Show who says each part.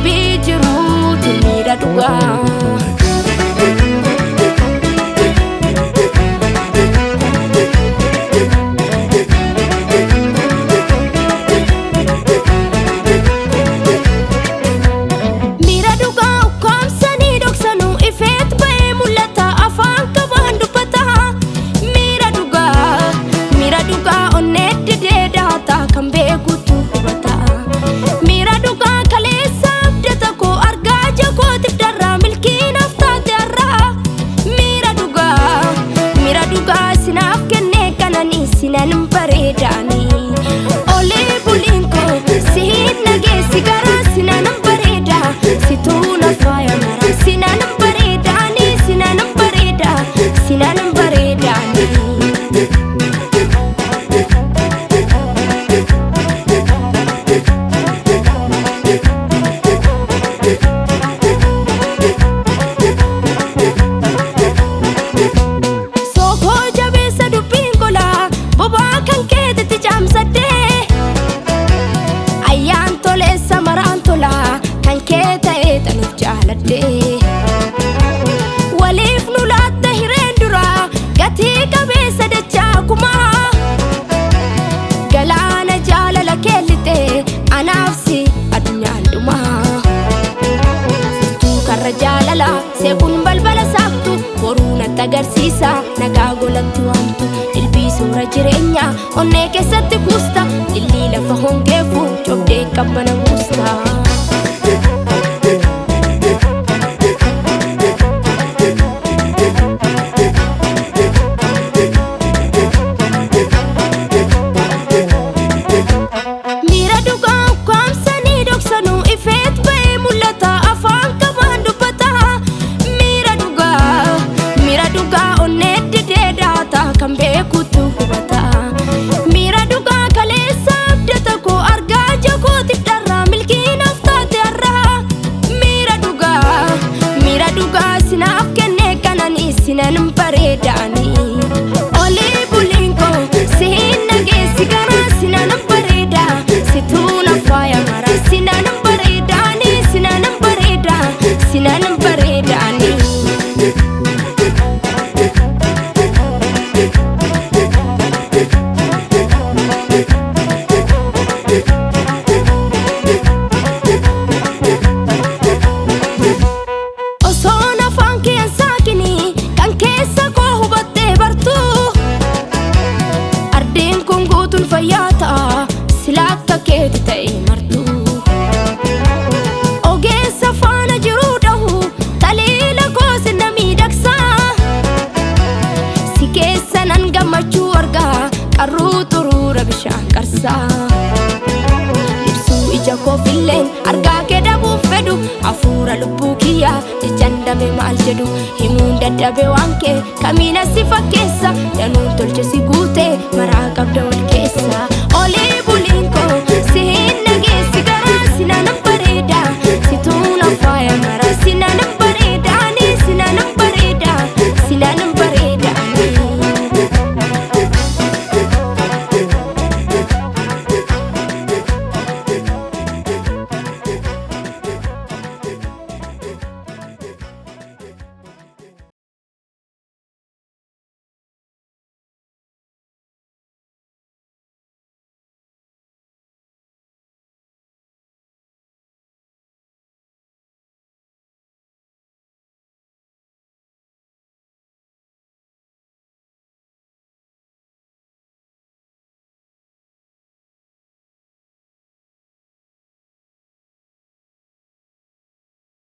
Speaker 1: Dubbii jiruutu miira dhugaa. Miira dhugaa ukkaamsanii dhoksanuu ifeet ba'ee mul'ata afaan qabaan dubbata. Miira dhugaa onnee didee daata kan beekutu hubata. Miira dhugaa kaleessa abdata koo argaa jakootiif darraa milkiinaaf taate har'aa. Miira dhugaa sinaaf kennee kananii sinan bareedaanii. Olee buliin koo sihin nageessi garaa sinan bareeda situu na faaya mara sinan bareedaanii sinan bareeda sinan bareedaanii. Sookoo jabeessa dubbiin golaa bobaa kan keetitti caamsaddee. Ayyaan toleessa maraan tolaa kan kee ta'ee tanuuf jaaladhee. Waliif nu laatta hireen duraa gatii qabeessa dachaa kumaa. Galaana jaalala keellitee anaaf si addunyaan dhumaa. Furtuu karra jaalala seequun balbala saaqtu boruu natti agarsiisa nagaa golatti waamtu dilbii suura jireenyaa onnee keessatti kuusta lillii lafa hongeefu cobdee qabbana buusta. Miira dhugaa ukkaamsanii dhoksanuu ifeet ba'ee mul'ata afaan qabaan dubbata. Miira dhugaa onnee didee daata kan beekutu hubata. Miira dhugaa kaleessa abdata koo argaa jakootiif dharraa milkiinaaf taate har'aa. Miira dhugaa sinaaf kennee kananii sinan bareedaanii. Olee buliin koo sihin nageessi garaa sinan bareeda situu na faaya mara sinan bareedaanii sinan bareeda sinan bareedaanii. Osoon afaan kee hin saaqinii kan keessa koo hubattee bartu. Ardeen kun guutuun fayyaa ta'a sila akka keeti ta'e martu. Ogeessa faana jiruu dhahu taliila koos na miidhagsa. Si keessa nan gammachuu argaa qarruu xuruura bishaan qarsaa. Ibsuu ija koofilleen argaa kee dhabuuf fedhu hafuura lubbuu kiyyaa jechaan dame maal jedhu himuun dadhabe waan kee kamiina si fakkeessa danuun tolche si guute maraa qabda wal keessa. Olee.